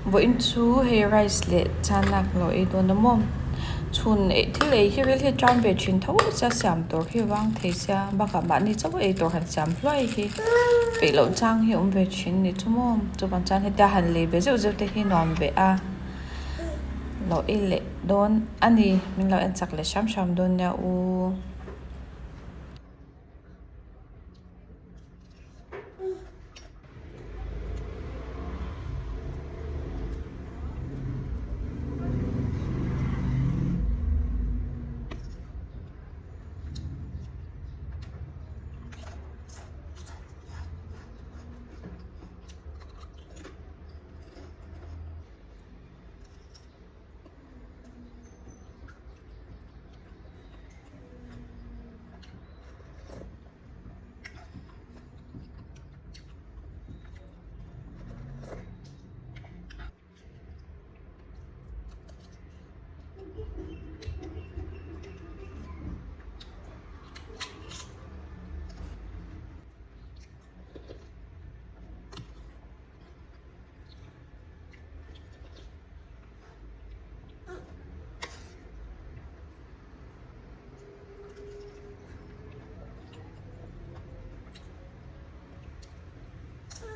Vawiin chu hei rice leh chana ka lo ei dawn a maw chhun eh thil ei hi ril hi a ṭam ve ṭhin tho sia siam tur hi vang thei sia bakah mahni chauh ei tur han siam hluai hi peih loh chang hi a awm ve ṭhin ni chu maw chuvang chuan hetia han lei ve zeuh zeuh te hi nuam ve a lo ei leh dawn a ni min lo en chak leh hram hram dawn nia u.